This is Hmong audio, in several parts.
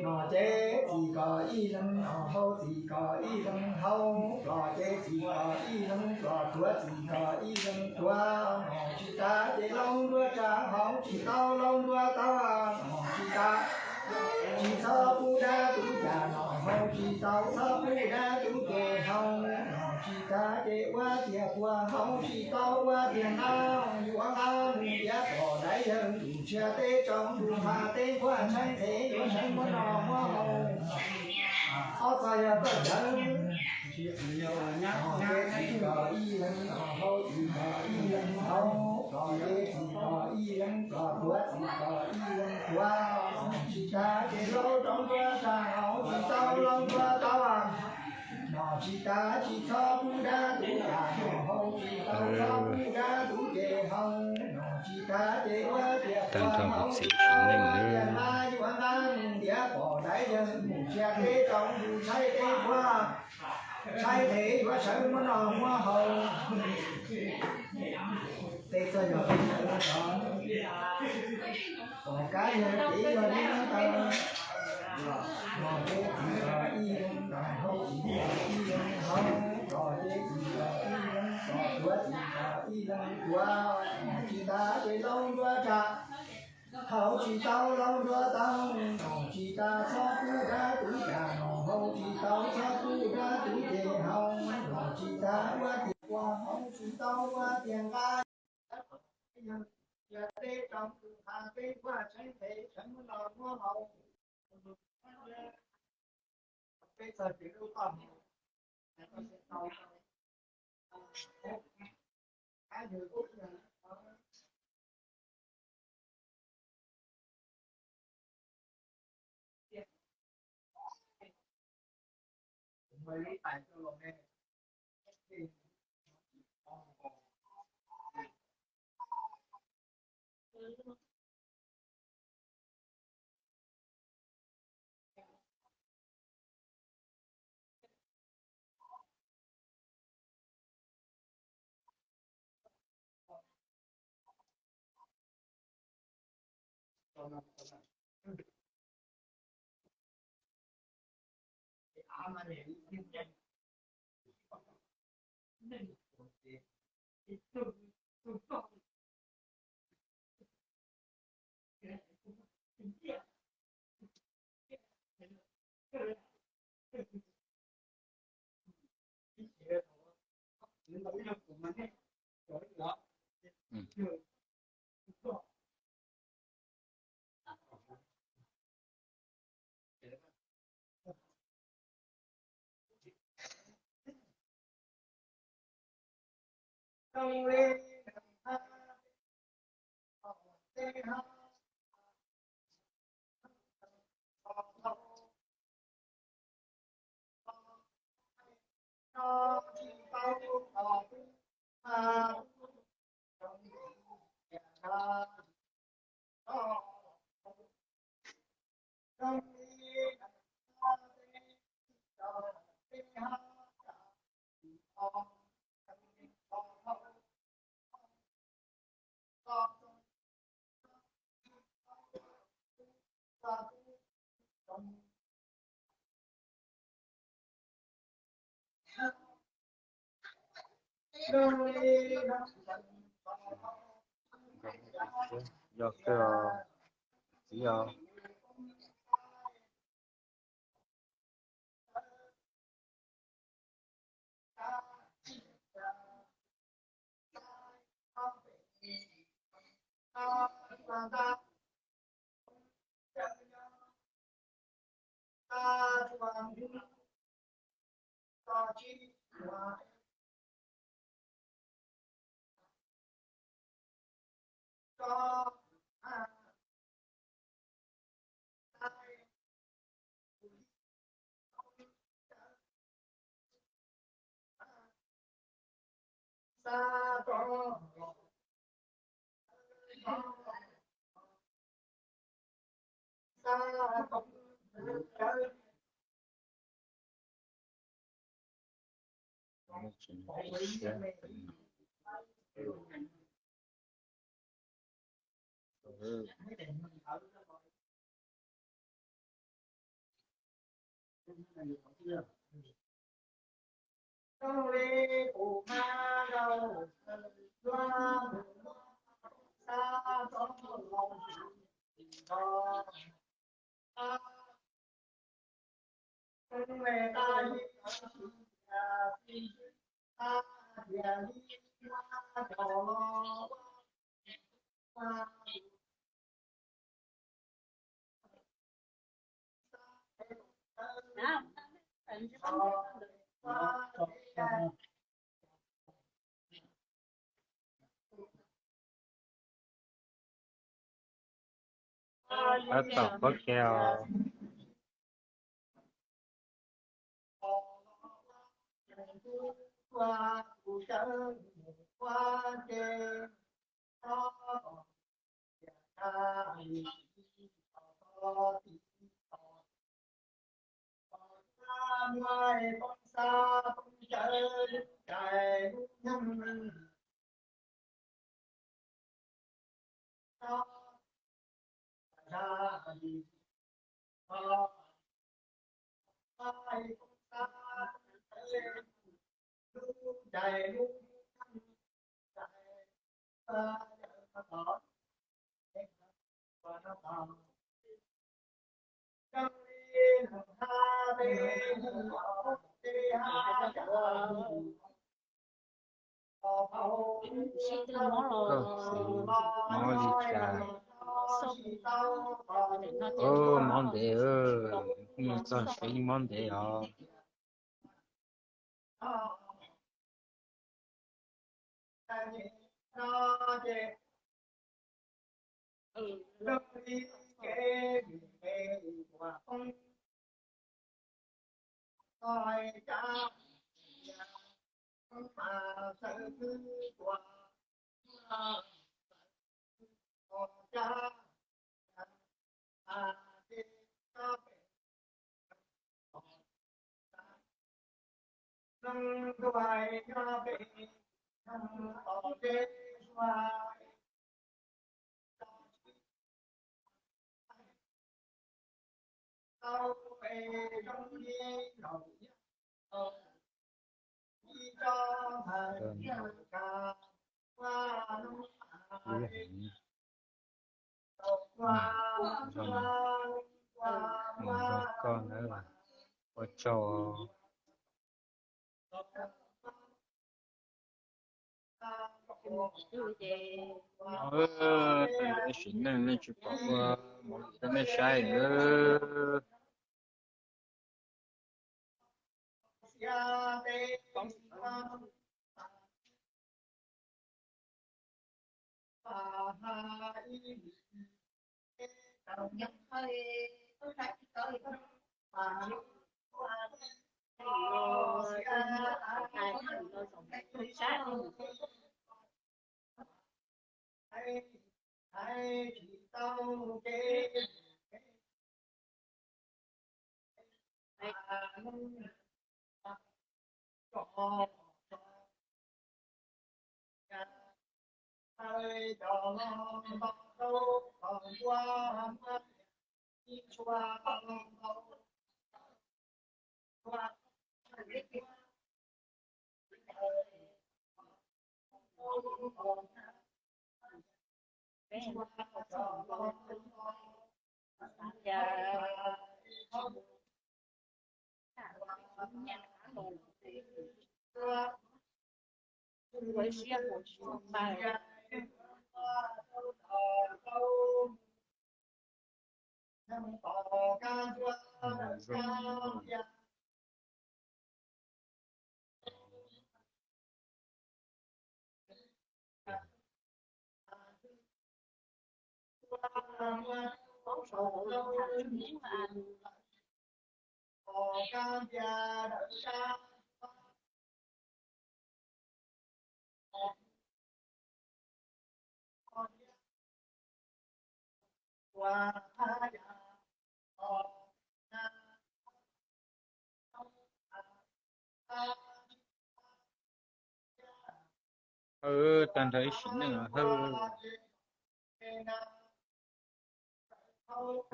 Nom ces txim kom ib leeg nom, haus txim kom ib leeg haus, plos ces txim kom ib leeg plos, tuav txim kom ib leeg tuav. Nom tsis tas ces laus ntuav tsam, haus tsis tau laus ntuav tau. Nom tsis tas tsis txhob pub dab tub cam, nom haus tsis tau txhob pub dab tub ces haus. Nom tsis tas ces ua tiag puas, haus tsis tau ua tiag ntau. Yuav nqa mus tiav pom daiv yawg tus tshiab teb tsoom tus nqa teb nquag, tshaib nqhe yuav sawv muab noj muab haus. Ob txog yog koj cawv. Nom ces txim kom ib leeg nom, haus txim kom ib leeg haus, plos ces txim kom ib leeg plos, tuav txim kom ib leeg tuav. Nom tsis tas ces laus rau ntuav tsam, haus tsis tau laus ntuav tau. Nom tsis tas tsis txhob pub dab tub cam, nom haus tsis tau txhob pub dab tub ces haus. Nom tsis tas ces ua tiag puas, haus tsis tau ua tiag ntau. Yuav nqa mus tiav pom daiv yawg tus tshiab teb tsoom tus tshaib teb nquag, tshaib nqhe yuav sawv muab noj muab haus. Tej txog yog pom kab yawg kev yog li no tau. Nom ces txim kom ib leeg nom, haus txim kom ib leeg haus, plos ces txim kom ib leeg plos, tuav txim kom ib leeg tuav. Nom tsis tas ces laus ntuav tsam, haus tsis tau laus ntuav tau. Nom tsis tas txhob pub dab tub cam, nom haus tsis tau txhob pub dab tub ces haus. Nom tsis tas ua tiag puas, haus tsis tau ua tiag nqa. Yog teb tsoom tus nqa teb nquag, tshaib nqhe sawv muab noj muab haus. Yog kawg, txiv yog. Tab tom pob keo. Koj siv mob li cas? Mob ntev, mus txog saud mob ntev os. Koj na, ua tsaug. Sim neej nej tsis pom ua mov rau nej saib. Hawb, tag nrho ib sim neej hawb.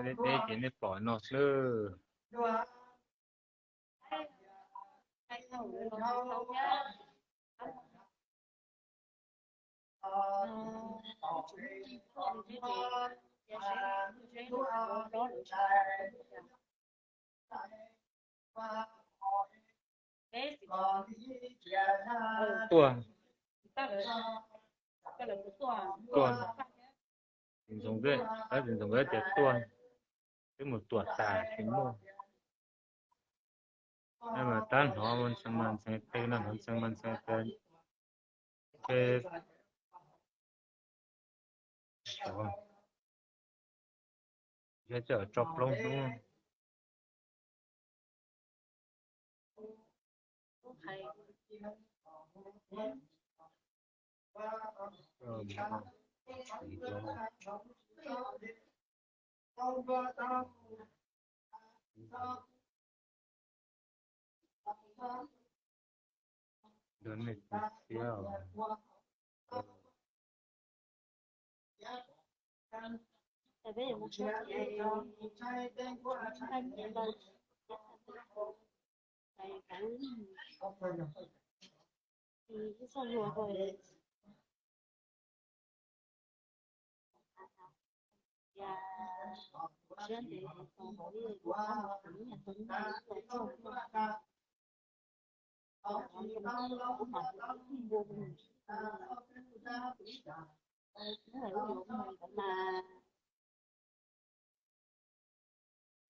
Deb deb ces nej pom no xwb. Tuaj. Tuaj. Txiv Ntxoov Nkawd, tab Txiv Ntxoov Nkawd tias tuaj, twb mus tuam tas tsis muaj. Mas tab hnov mas ntxhee mas ntxhee tej no, hnov ntxhee mas ntxhee tej. Yog coj tso plaub hnub.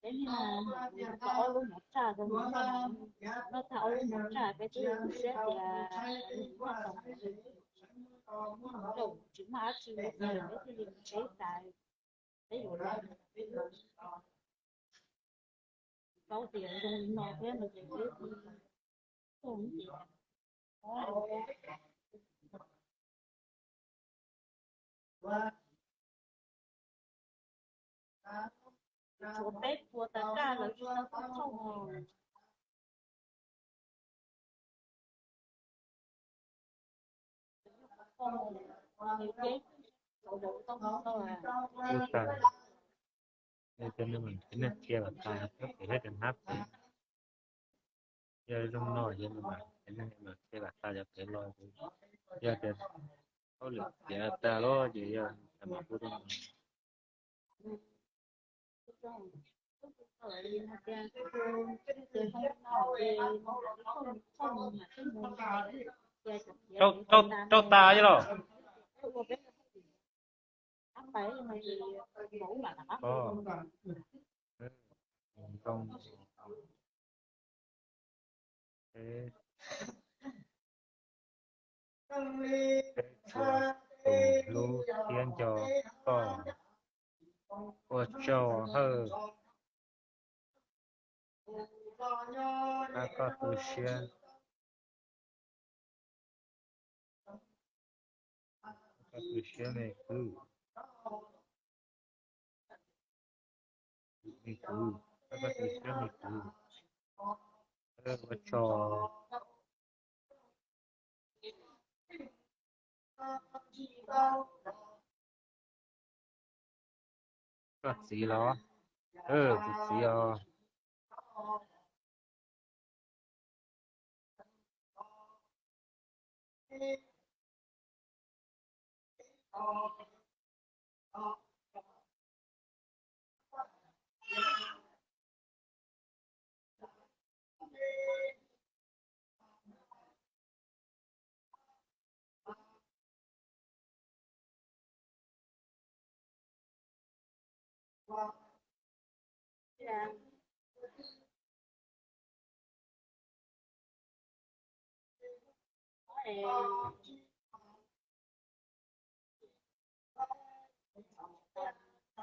Peb niag tau ob lub mov raj rau nws noj, noj tag ob lub mov raj peb twb tu siab tias tsis muaj dab tsi lawm, peb thiaj li mus tsev tas. Peb yuav paub tias zoo li no thiab no ces peb tuaj ces tshuav peb puas tas kaj lawv tsis tau tuaj thauj. Ua tag, nej cia los tas, peb hnab pem, yog zoo no ces nej cia los tas cov pem los, yog tias hauj lwm tiav tag los ces yog tas mas kuj zoo. Rau tas los? Peb tsuas tus hlub thiab nco koj, ua tsaug Hawj, pab koj tu siab, koj tu siab me kwv, me kwv, pab koj tu siab me kwv, ua tsaug. Koj txiv los? Kuv txiv os.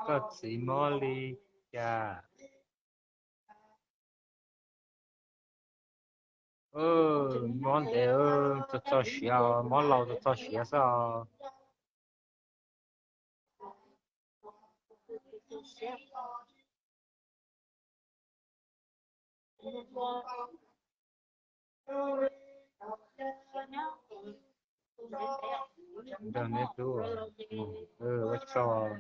Koj txiv mob li cas? Mob ntev, txog txog siav, mob laus txog txog siav xwb os. Nrog neb tub, ua tsaug.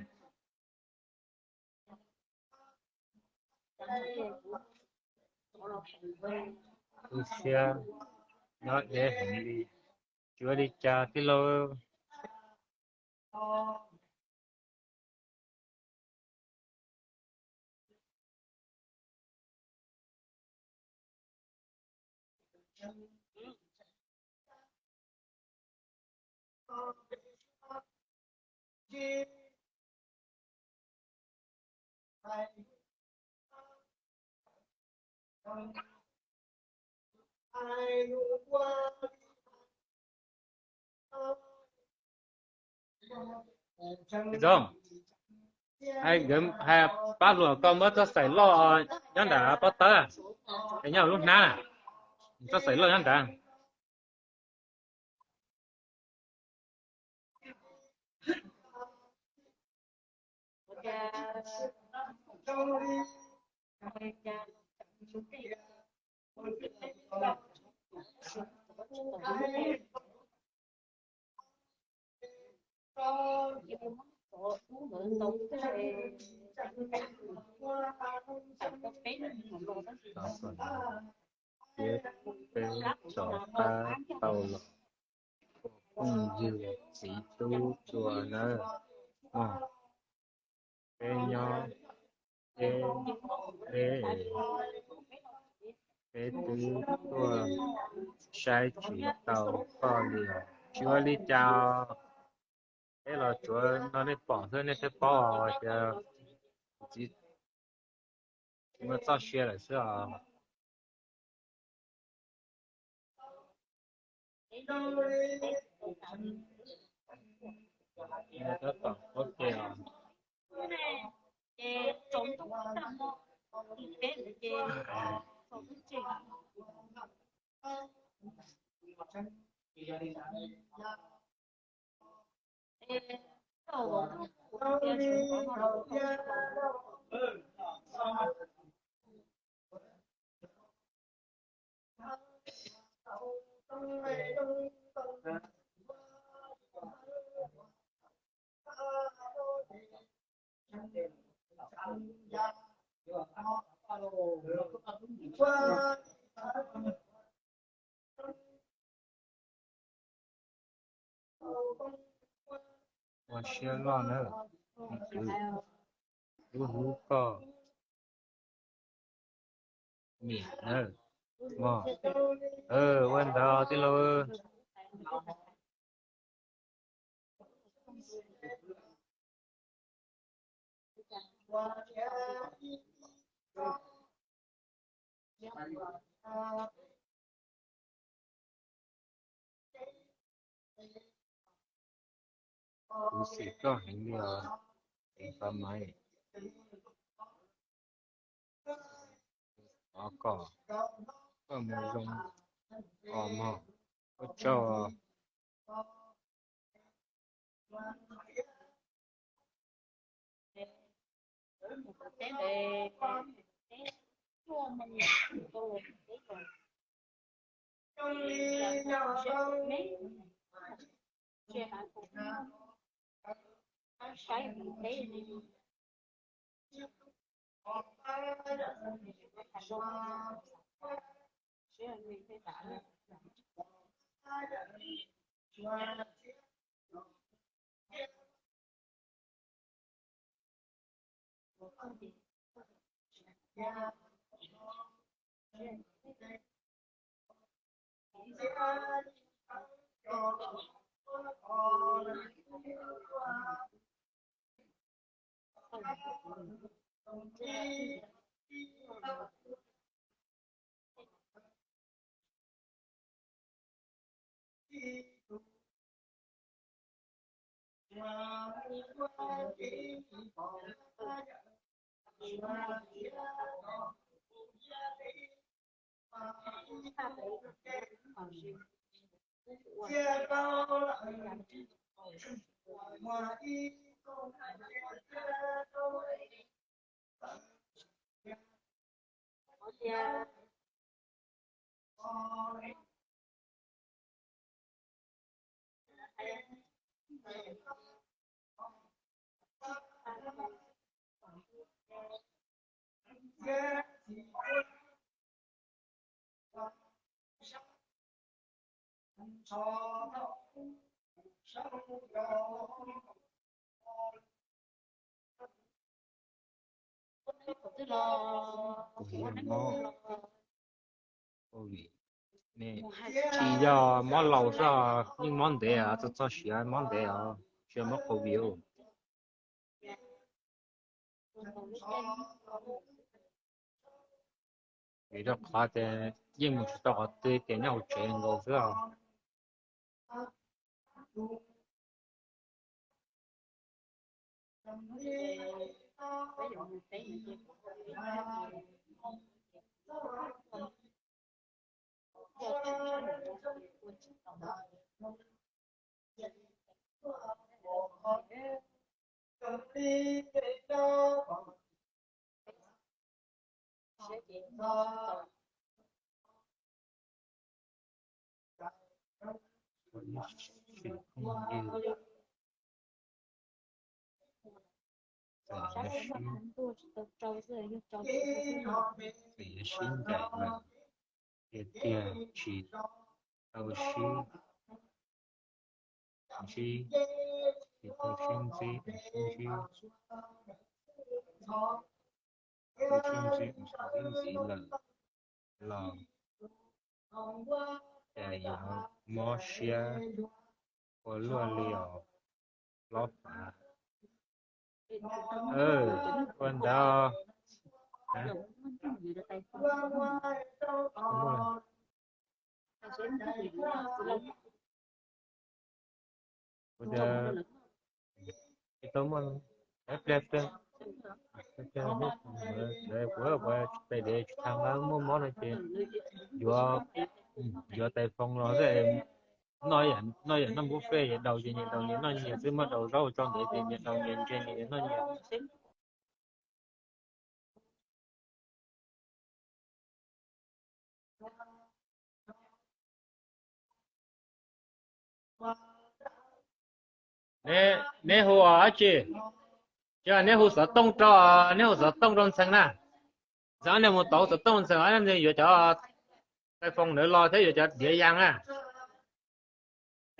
Tu siab nyob deb heev li, tsis ua li cas tij laug. Zoo, hais pab hluas koj muab txoj xaim loj nyob nram pob tawb, es nyob lub hnab, txoj xaim loj nyob nrad. Ces peb rov qab tau los ua phooj ywg txiv tub dua nawb mog. Peb nyob, peb, peb, peb twb tuaj saib tsis tau koj li os. Tsis ua li cas, peb los tsuav nrog nej pom xwb, nej thiaj paub os, tias txiv tsis muaj txoj sia lawm xwb os. Tab tom ua ke os. Ua siab loj nawb, lub hlub koj nim nawb mog. Ua ntawd tij laug. Kuv xim koj heev li os, Pab Maiv. Thov kom koj mus zoo os mog, ua tsaug. Kuv mob covid, tsis yog mob laus xwb, yeej mob ntev os, txog txog siav mob ntev os, tsis yog mob covid. Vim rau qhov tias yeej mus tsis tau qhov twg, ces nyob hauv tsev nkaus xwb os. Txawm yuav sib, txawm yuav sib ncaim lawm, tiag tiag tsis tau sib ntsib, tsis tau sib ntsib, sib ntsib, sib ntsib, sib ntsib lawm los cas yuav mob siab ua luaj li os hlob Fav. Ua ntawd, ua ntawd, tsis tau muaj ib pliag, ib pliag, kuv, kuv tsis pem dev tsis tau muaj mob no ces yuav, yuav tais foos los xwb. Noj yam noj buffet, nyias daus ces nyias daus, nyias noj nyias xwb, muab daus zaub tso ntawd ces nyias daus nyias, ntshe nyias noj nyias. Neb hu dab tsi? Ces neb hu xov tooj rau, neb hu xov tooj rau Ntxhee na. Ntxhee ob niag mus tau xov tooj, Ntxhee ob niag yuav cov tais foos ntawd los thiab yuav cov diav yas na.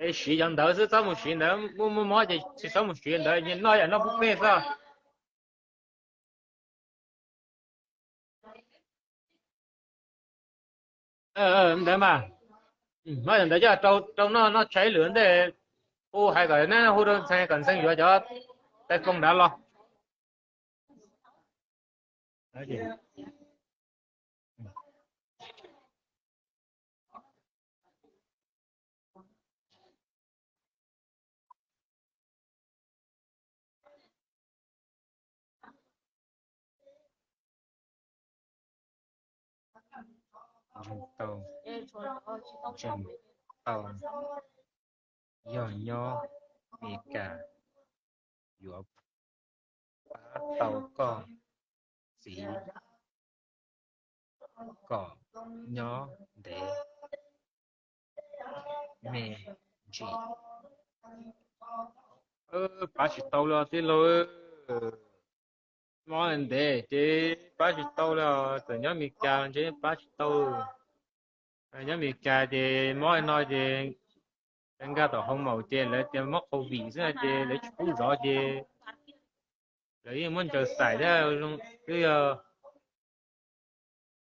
Es siv cov ntawd xwb, txhob mus siv ntawd, muaj muaj mob ces tsis txhob mus siv ntawd, nyias noj yam noj buffet xwb. Ntawd mas, noj yam ntawd coj rau noj, noj tshaib lwm ntej, hu hais kom neb hu rau Ntxhee kom Ntxhee yuav cov tais foos nrad los. Ntseeg tau, ntseeg tau, yog nyob Mes Kas yuav pab tau koj txiv kom nyob ntev me ntsis. Pab tsis tau li tij laug, mob ntev ces pab tsis tau li. Txawm nyob Mes Kas ntshe pab tsis tau. Nyob Mes Kas ces mob no ces nkag tom hoo maum ces lawv tias mob covid xwb no ces lawv tsis pub zov ces lawv yeej muab ntsaws xais thiab. Twb yog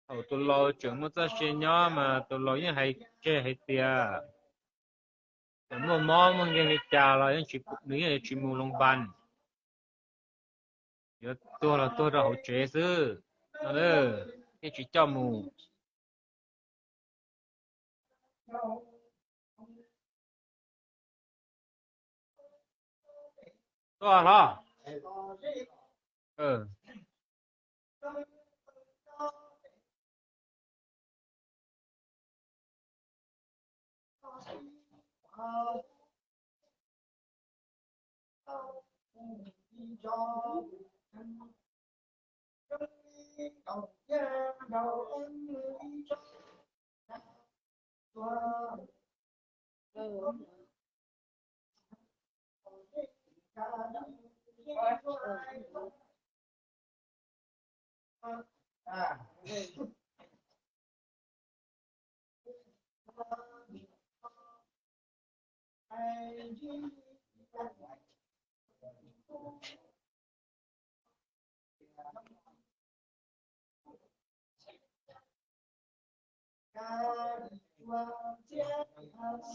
thaum tus laus tseem muaj txoj sia nyob mas tus laus yeej hais tseg hais tias txawm muaj mob muaj nkeeg li cas los nws yeej tsis mus loos npas, yuav tuag los tuag rau hauv tsev xwb no, yeej tsis coj mus. Tuaj hlob.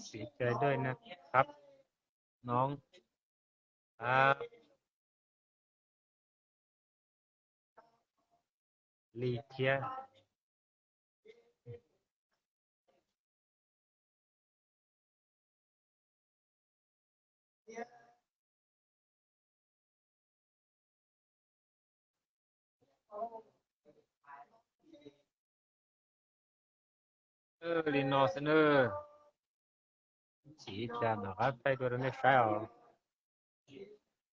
Sim cai dawj na, khab, noov, khab, li thiab. Li no xwb na. Sim ib pliag mam qab thaij dua rau nej saib os.